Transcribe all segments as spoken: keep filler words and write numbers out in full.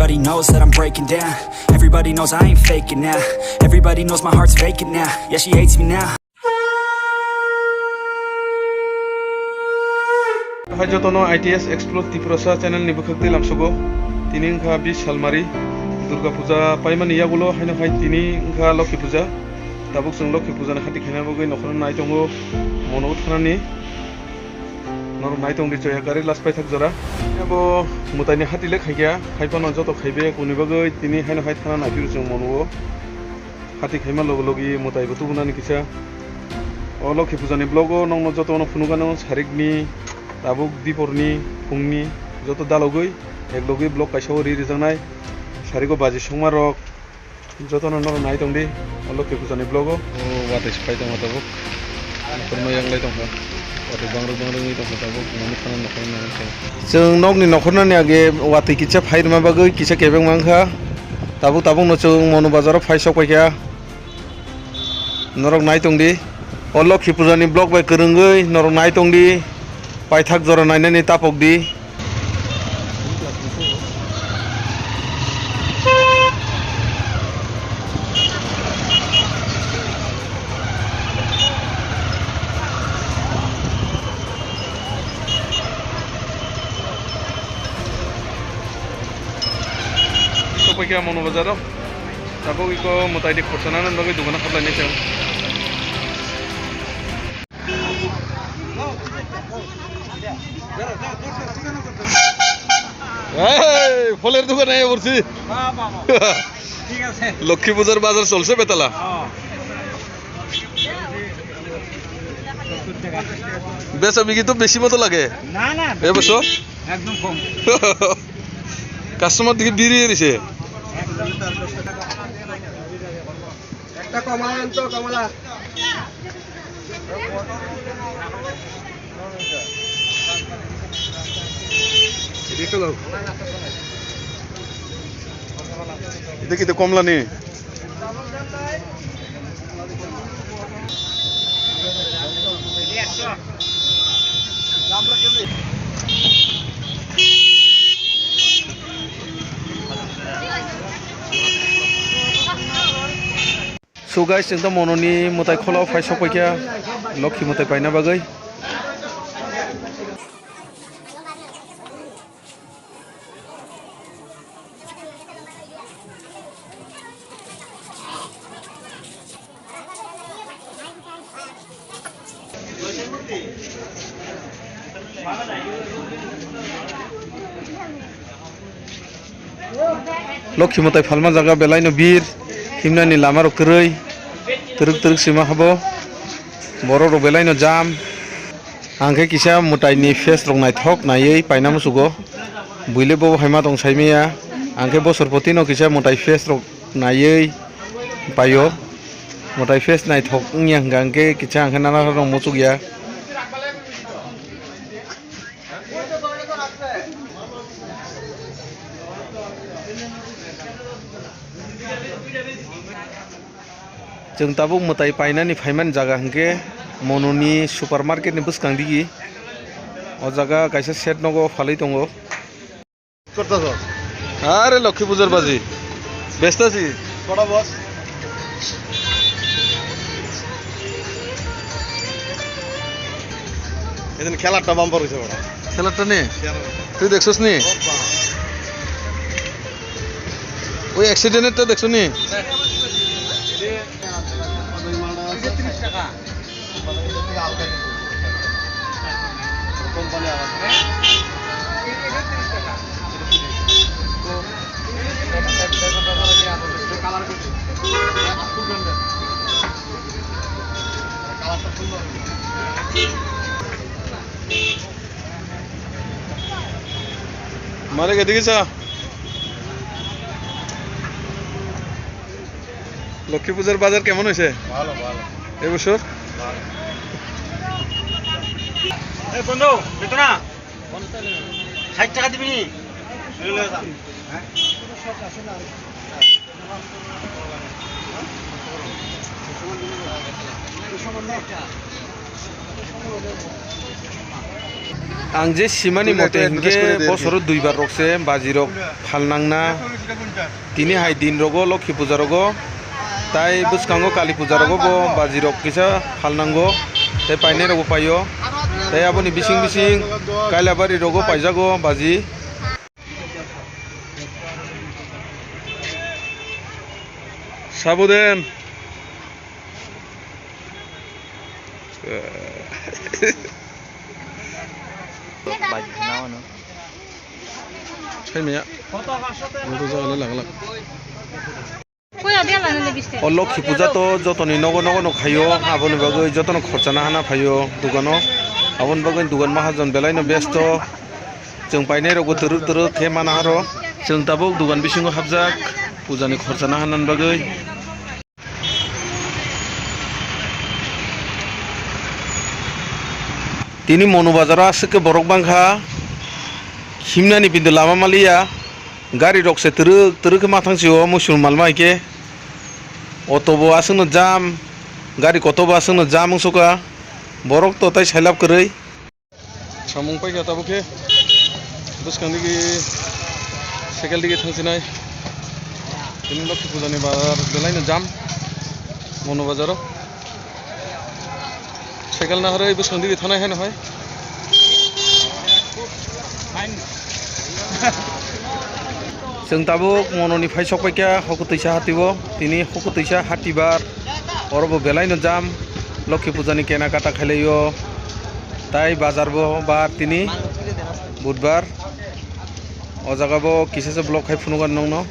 Everybody knows that I'm breaking down. Everybody knows I ain't faking now. Everybody knows my heart's faking now. Yeah, she hates me now. Hai jotono I T S Explore Tiprasa channel ni bwkhak twi lamsugo. Tini wngkha bis salmari Durga Puja paimani yagulo, haino hai tini wngkha Lokhi Puja. Tabuk chwng Lokhi Puja ni hati khaina bagwi nokhorno nai tongo, mono thanani. Norok nai tong di, choya gari last paithak jora. Abo mwtai ni hati le khaikha, haiphano joto khaibe kuni bagwi tini haino hai thana naiphuru chwng mono o. Hati khaima logi logi mwtai bo tubunani kisa. O Lokhi Puja ni vlog o nokno joto no phunukgano sarik ni, tabuk dipor ni, phung ni joto dalogwi ek logwi vlog kaisa o ri rijaknai. Sarik o baji songma rok. Jotono norok nai tong di, o Lokhi Puja ni vlog o. O watwi se phai tongo tabuk. Nokhorno yaklai tongkha. Watwi bangrok bangrok wngwi tongkha tabuk. Nokni khana nokhorno nai tong. Chwng nokni nokhornani age watwi kisa phai rwma bagwi kisa kebeng mankha. Tabuk tabukno chwng Monu Bazar o phai sok paikha. Norok nai tong di. O Lokhi Puja ni vlog bai kwrwngwi norok nai tong di. Paithak jora nainani tapok di. Sokphaikha Monu Bazar o. Tabuk iko mwtai di khorsa nana bagwi dogano haplainai chwng. এই, ফলের দোকানে এসে পড়ছি। বাহ, বাহ, বাহ। ঠিক আছে। লক্ষ্মী পূজার বাজার চলছে বেতালা। হ্যাঁ। বেচা বিক্রি তো বেশি মতো লাগে। না, না, এ বছর? একদম কম। কাস্টমার দেখি ভিড় হয়ে রয়েছে। একদম। একটা কমলা আনতো, কমলা। এটা কি তো কমলা নি? So guys, chwng to Mononi mwtai kholo phai sokpaikha Lokhi mwtai paina bagwi. Lokhi mwtai phalma jaga belaino bir, himnani lamarok kwrwi, twrwk twrwk sima habo, borok rok belaino jam. Ang khe kisa mwtai ni face rok naithok naiwi paina muchugo, buile bo hai ma tong saimaya. Ang khe bosor poti no kisa mwtai face rok naiwi paio, mwtai face naithok wngya hwnkha ang khe kisa ang khe nana rok muchukya. Chwng tabuk mwtai painani phaimani jaga hwnkhe Mononi supermarket ni bwskang digi. O jaga kaisa shed nogo phalwi tongo. Are Lokhi pujar baji. Besta si. Koda boss? Edin khela ta bumper hoise bada. Khela ta ni? Khela. Tui dekhsos ni? Oi accident ta dekhso ni? Malik, এদিকে চা। লক্ষ্মী পূজার বাজার কেমন হয়েছে? ভালো, ভালো। এই বছর? ভালো। এই বন্ধু, বেতনা ষাট টাকা দিবি নি? Ang je simani mote hinkhe bosoro duibar rok se baji rok phalnangna. Tini hai din rogo Lokhi puja rogo, tai bwskango Kali puja rogo bo baji rok kisa phalnango, tai painai rok bo paio, tai aboni bising bising Kailabari rogo paijago baji. Sabuden. Saimaya. Ang to jaga le lak lak. O Lokhi puja to jotoni nogo nogo no khaio, aboni bagwi jotono khorchana hana phaio dugano. Aboni bagwi dugan mahajon belai no besto. Chwng painai rokbo twrwk twrwk khe mana haro. Chwng tabuk dugan bisingo hapjak pujani khorchana hanani bagwi. Tini Monu bazaro aswk khe borok bangkha, himnani pinto lama maliya, gari rok se twrwk twrwk khe mathang sio muisulma malma hai khe, auto bo aswkno jam, gari kotor bo aswkno jam wngsuka, borok to tai sailab kwrwi. Samung paikha tabuk khe bwskang digi cycle digi thangsinai. Tini Lokhi pujani bazar belaino jam Monu bazaro. Cycle naharwi bwskang digi thanai haino hai. Chwng tabuk Mononi phai sok paikha Hokutwisa hatio. Tini Hokutwisa hatibar oro bo belaino jam. Lokhi pujani kenakata khailaio. Tai bazar bo bar tini budbar. O jaga bo kisa se vlog khai phunugo nongno.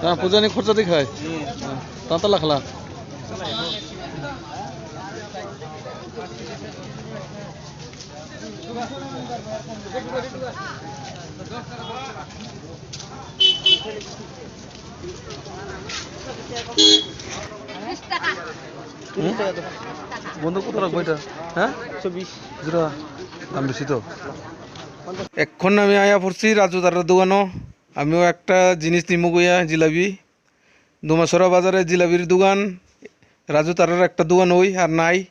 Ta pujani khorcha de khai. Ta ta lakhla. Hmm? Bonduk kotha rok boita? Ha? Jora. Dam bisi to. Ekhon ami aya porsi Raju Tarra dogano. Amiyo ekta jinis nimuk oya, jilabi. Dumasora bazare jilabir dogan, Raju Tarrar ekta dogan oi ar nai.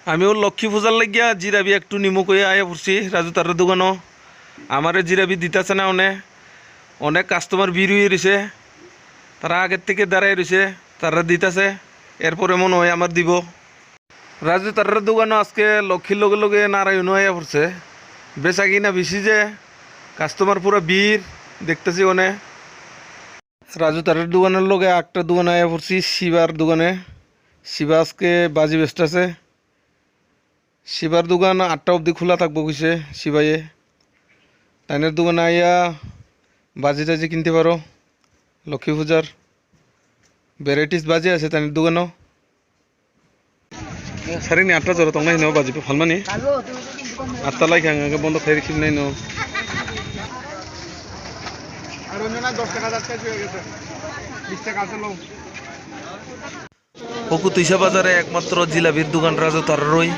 Ami o Lokhi pujar lagya jirabi ektu nimuk oi aya porsi Raju Tarrar dogano. Amare jirabi ditase na one, onek customer bir oi roise, tara ager theke darai roise, tara ditase, erpore mone oi amar dibo. Raju Tarrar dogano aske Lokhi loge loge Narayono aya porse. Besagina bisi je, customer pura bir, dektesi one. Raju Tarrar doganor loge arekta dogan aya porsi Shibar dogane. Shiba aske baji besta se. Shibar dogan atta obdi khula thakbo kise Shibaye. Tainer dogan aya baji taji kinte paro. Lokhi pujar varieties baji ase tainer dogano. Saringni atta jora tongnai hino baji phalmani. Atta laikha ang bondo khairi khibnai no. Hokutwisa bazare ekmatro jilabir dogan Raju Tarraroi.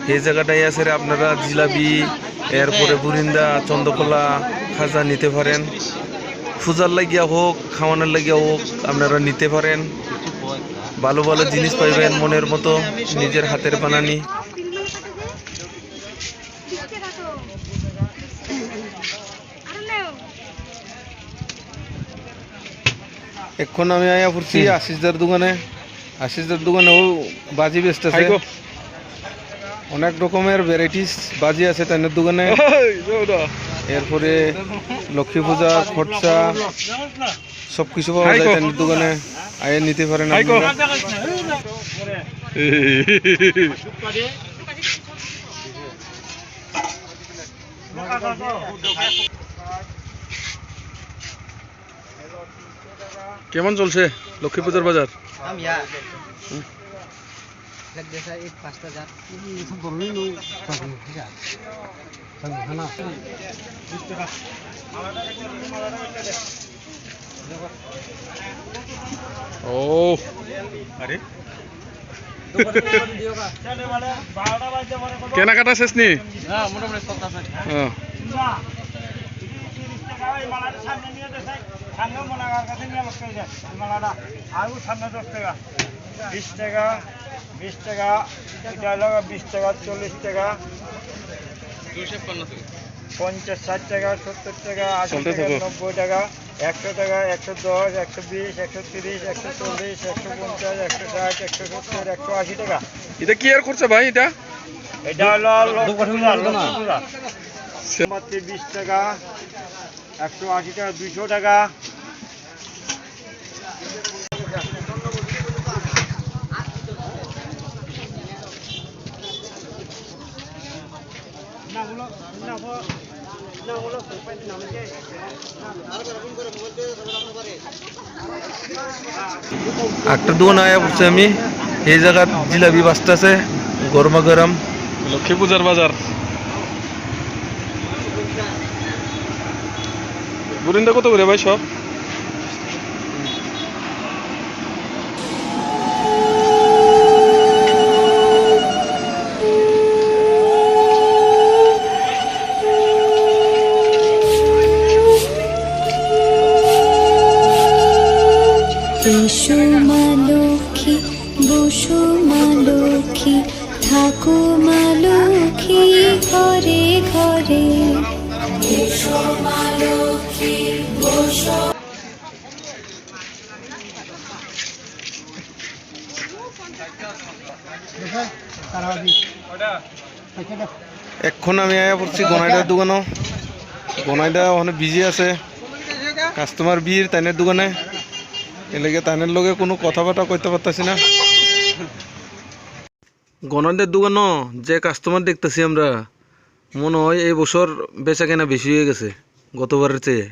He jaga dai asere apnara jilabi, erpore burinda, chondokhola, khaja nite paren. Pujar lagya hok, khaonar lagya hok, apnara nite paren. ভালো ভালো জিনিস পাইবেন মনের মতো, নিজের হাতের বানানি। এখন আমি আয়া পড়ছি হুম। আশিস দার দোকানে। আশিস দার দোকানে ও বাজি বেচতেছে। হাই গো। অনেক রকমের ভ্যারাইটিস বাজি আছে তাদের দোকানে। এই, যাও না। এরপরে লক্ষ্মী পূজা, খরচা, সবকিছু পাওয়া যায় তাদের দোকানে। আয়া নিতে পারেন আপনারা। কেমন চলছে লক্ষ্মী পূজার বাজার? দাম ইয়া। হুম। এক দেশে এক পাঁচটা জাত। ও। আরে? কেনাকাটা শেষ নি? হ্যাঁ, মোটামুটি সব আছে। হ্যাঁ। এই মালাটা সামনে নিয়ে দে, সাই। সামনে মনে হয় কাছে নিয়ে বসতে দে। এই মালাটা আরো সামনে দশ টাকা, বিশ টাকা, বিশ টাকা, এটা হলো বিশ টাকা, চল্লিশ টাকা, পঞ্চাশ, ষাট টাকা, সত্তর টাকা, আশি চলতে টাকা, থাকো। নব্বই টাকা, একশো টাকা, একশো দশ, একশো বিশ, একশো তিরিশ, একশো চল্লিশ, একশো পঞ্চাশ, একশো ষাট, একশো সত্তর, একশো আশি টাকা। এটা কি আর করছে ভাই এটা? এটা হলো লক্ষ্মী পূজা, লক্ষ্মী পূজা। সে- মাত্র বিশ টাকা, একশো আশি টাকা, দুইশো টাকা। একটা দোকানে আয়া পড়ছি আমি, এই জায়গাত জিলাপি বাজতেছে, গরমা গরম। লক্ষ্মী পূজার বাজার। বুরিন্দা কত করে ভাই সব? এসো মা লক্ষ্মী, বসো মা লক্ষ্মী, থাকো মা লক্ষ্মী ঘরে ঘরে। এসো মা লক্ষ্মী, বসো। এখন আমি আয়া পড়ছি গনাইদার দোকানো। গনাইদা ওখানে বিজি আছে, কাস্টমার ভিড় তাইনের দোকানে, এলাকা তাইনের লগে কোনো কথাবার্তা কইতে পারতাছি না। গনাইদার দোকানো যে কাস্টমার দেখতাছি আমরা, মনে হয় এই বছর বেচা কেনা বেশি হয়ে গেছে গতবারের চেয়ে।